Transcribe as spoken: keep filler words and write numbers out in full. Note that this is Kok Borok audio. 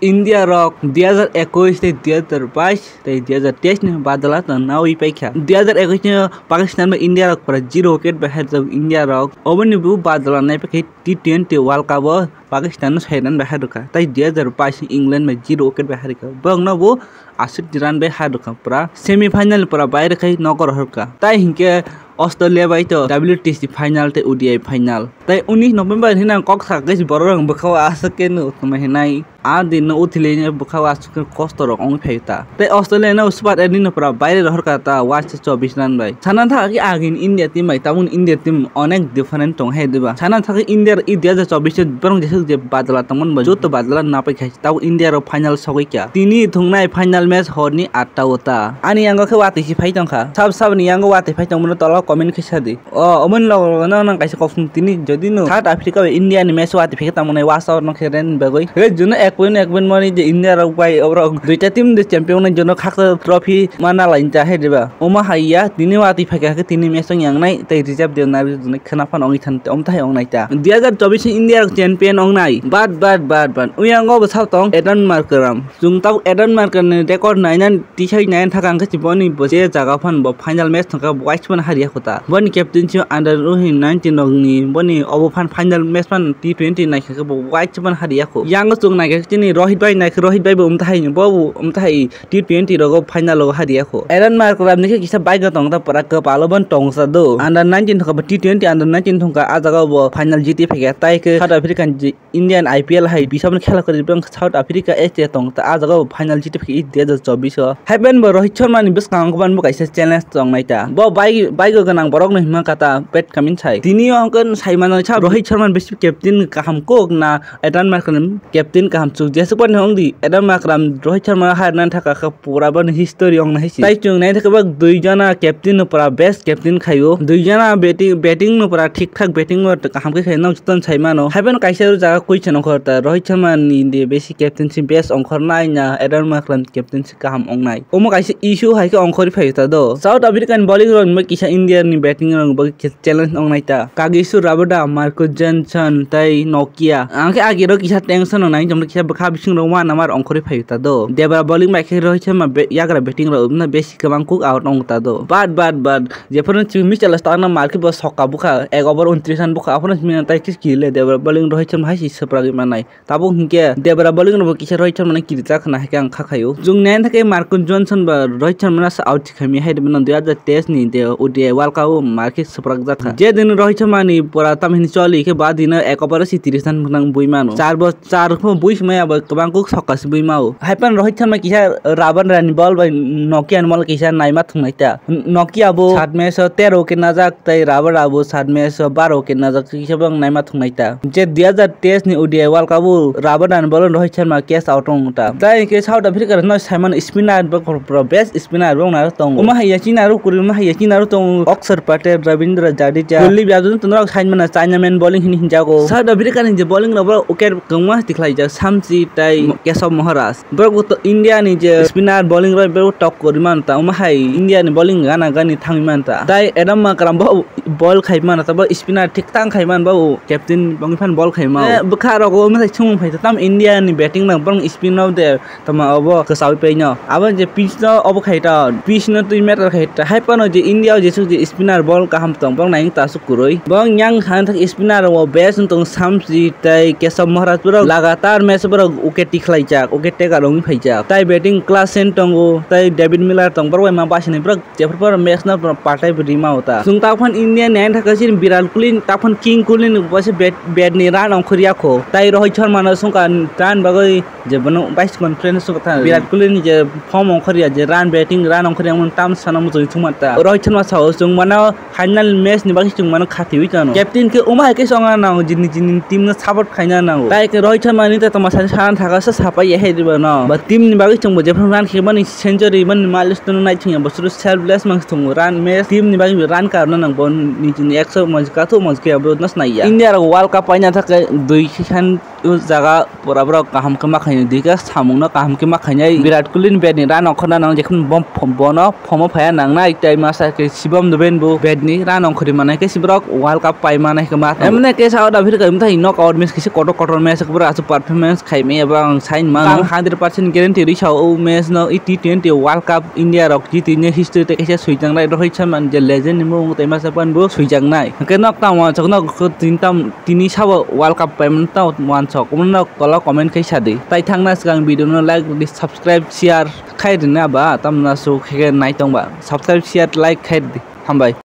India rok dui hazar ekush tei dui hazar bais tei dui hazar teis ni badala tong nawi paikha. Dui hazar ekush ni Pakistan bai India rok pura zero wicket bai hai rok India rok. Oboni bo badala nai paikha T twenty World Cup o Pakistan no sai run bai hai rwkha. Tai dui hazar bais ni England bai zero wicket bai hai rwkha. Borok no bo aswk run bai hai rwkha pura. Semi final pura bai rwkhai nogo rohorkha. Tai hinkhe Australia bai to W T C final tei O D I final. Tai unis November hinang kok sakhe borok rok bwkhao aswk khe no tongma hinai. A din no uthilini bwkhao aswk kosto rok wngwi phaio ta. Tei Australia no Super eight ni no pura baire rohor ka ta, one chobbish run bai. Sana tha ki agin India team bai, tabun India team onek different tong hai diba. Sana tha ki India i dui hazar chobbish borong jesuk je badala tongmani bai, joto badala na pai khai. Tabun India ro final sogwi kya. Tini thungnai final match horni atta o ta. Ani yango khe watwi si phai tongkha. Sab sab ni yango watwi phai tongmano tola comment khe sadi. O, omoni logo logo no nang kaisa kok sung tini jodi no South Africa bai India ni match watwi phikhe tamo nai watch out no khe ren bagwi. He juno ek point ek point mani je India rok bai obrok duita team de champion nai juno khaksa trophy mana lain cha he diba. Oma haiya tini watwi phikha khe tini match ong yang nai tei reserve de nai juno khna phan ongwi than om thai ong nai ta. Dui hazar chobbish India rok champion ong nai. Bad, bad, bad, bad. Uyango bo sao tong Eden Markram. Chwng tabuk Eden Markram ni record nai nai tisai nai thaka hwnkhe boni bo je jaga phan bo final match thangkha bo waisa phan hariya kho ta. Boni captaincy under nineteen rok ni boni obo phan final match phan T twenty naikha khe bo waisa phan hariya kho. Yango chwng naikha khe chini Rohit bai naikha, Rohit bai bo umtahai ni bo bo umtahai T twenty rogo final o hariya kho. Aaron Markram ni khe kisa bike o tong ta pura kwpalo ban tong sa do. Under nineteen thangkha bo T twenty under nineteen thangkha ah jaga o bo final jiti phaikha tai khe South Africa ni Indian I P L hai bisabni khela kwrwi bwrang South Africa S T tong ta ah jaga o final jiti phi dui hazar chobbish o. Haiban bo Rohit Sharma ni bwskango ban bo kaisa challenge tong nai ta. Bo bai bai go gwnang borok no hima kata pet kamin sai. Tini o hwnkhe sai mano sa Rohit Sharma ni bisi captain kaham kok na Aaron Markram captain kaham chuk jesuk ban hong di Aaron Markram Rohit Sharma hai nan thaka kha pura ban history ong nai si. Tai chung nai thaka bak dui jana captain no pura best captain khayo. Dui jana batting batting no pura thik thak batting no kaham khe khayo. Ton sai mano. Haiphano kaisa jaga question ongkhor ta Rohit Sharma ni de besi captaincy best ongkhor nai na Aaron Markram captaincy kaham ong nai. Omo kaisa issue hai khe ongkhor phai ta do. South Africa ni bowling rok ni kisa India ni batting rok bagwi khe challenge ong nai ta. Kagiso Rabada, Marcus Johnson tei Nokia. Ang khe agi rok kisa tension ong nai jom kisa bwkha bising rok wana mar ongkhor phai ta do. Debra bowling bai khe Rohit Sharma be- yagra batting rok na besi kwbang cook out ong ta do. Bad bad bad. Jephuru chwng Mitchell Stark no mar khe bo sokka bukha, ek over untris run bukha, aphuru chwng tai kis kile Debra bowling Rohit Sharma hai si swprak manai. Tabuk hinkhe Debra bowling rok bo kisa Rohit Sharma no kirijak khna hai khe ang kha khaio. Chwng nai thake Marcus Johnson ba Rohit Sharma no out khaimi hai rwmano dui hazar teis ni de O D I World Cup o mar khe swprak jak kha. Je din Rohit Sharma ni pura tam hini choli khe ba dino ek over o si tris run bwknang bui mano. Char bo char kho bui swmai abo kwbang kuk sokka si bui mao. Hai phano Rohit Sharma kisa rubber ni ball bai Nokia ni ball kisa naima thwng nai ta. Nokia bo sat match o tero wicket najak tei Rabada bo sat match o baro wicket najak kisa bang naima thwng nai ta. Je dui hazar teis ni O D I World Cup o Rabada ni ball o Rohit Sharma catch out ong ta. Tai hwnkhe South Africa no sai mano spinner bo best spinner bo nai tongo. Omo hai ya china ro kwrwi omo hai ya china ro tongo Akshar Patel, Ravindra Jadeja, Kuldeep Yadav no tongo sai mano Chinaman bowling hini hinjago. South Africa ni je bowling rok bo wicket kwbangma tikhlaijak Shamsi tei Keshav Maharaj. Borok bo to India ni je spinner bowling rok borok tok kwrwi mano ta, omo hai India ni bowling gana gani thangwi mano ta. Tai Aaron Markram bo ball khai mano ta, bo spinner thik tang khai mano, bo captain bangwi phano ball khai mano. Eh, bwkha rogo omo hai sumung phai ta, tam India ni batting rok borok spin rok de tamo obo kwchawi paino. Abo je pitch no obo khai ta, pitch no twi meter khai ta. Hai phano je India o jesuk je spinner ball kaham tong, borok nai ta aswk kwrwi. Borok yang kha thak spinner o best wng tong Shamsi tei Keshav Maharaj borok lagatar match borok wicket tikhlaijak, wicket taker wngwi phaijak. Tai batting Klaasen tongo, tai David Miller tong, borok bai ma baisani borok jephru phano match no patai rima ota. Chwng ta phano India ni ang thaka chini Virat Kohli ta phano King Kohli ni waisa bat, bat ni run ongkhorya kho. Tai Rohit Sharma no chwngkha run bagwi je bono bais confidence chwngkha Virat Kohli ni je form ongkhorya je run batting run ongkhorya mano tam sana muchungwi chwngmanta. Rohit Sharma sao chwng mano final match ni bagwi chwng mano khatiwi tano. Captain khe omo hai khe chwngna nango, jini jini team no support khaina nango. Tai khe Rohit Sharma ni ta tongma sani sana thaka sa sapai ya hai diba no. Ba team ni bagwi chwngbo jephru run khe mani century mani milestone nai chwngya bosoro selfless mang chwngbo run match team ni bagwi run karna nang bo ni jini ekso monji kathu monji khe abo no snaiya. India rok World Cup paina thaka dui khan O jaga pura borok kaham khe ma khainai, dikhe samungno kaham khe ma khainai. Virat Kohli ni bat ni run ongkhorna nang jekhun bom phom-, bono phomo phaiya nangnai, tei masa khe Shivam Duben bo bat ni run ongkhorwi manai khe se borok World Cup pai manai khe ma tong. Emne khe sao da phir khe mthai knockout match khe se kotor kotor match khe borok aswk performance khai maya bo ang sai mano. Ang hundred percent guarantee rwi sao o match no, e T twenty World Cup India rok jiti ni history tei kaisa swijaknai Rohit Sharma je legend ni mung tei masa pan bo swijaknai. Hwnkhe nok tamo chok nok tin tam tini sabo World Cup paimani tamo wansok, omono tola comment khai sadi. Tai thangna swkang video no like, subscribe, share khai rina ba, tamna so khe nai tong ba. Subscribe, share, like khai di. Hambai.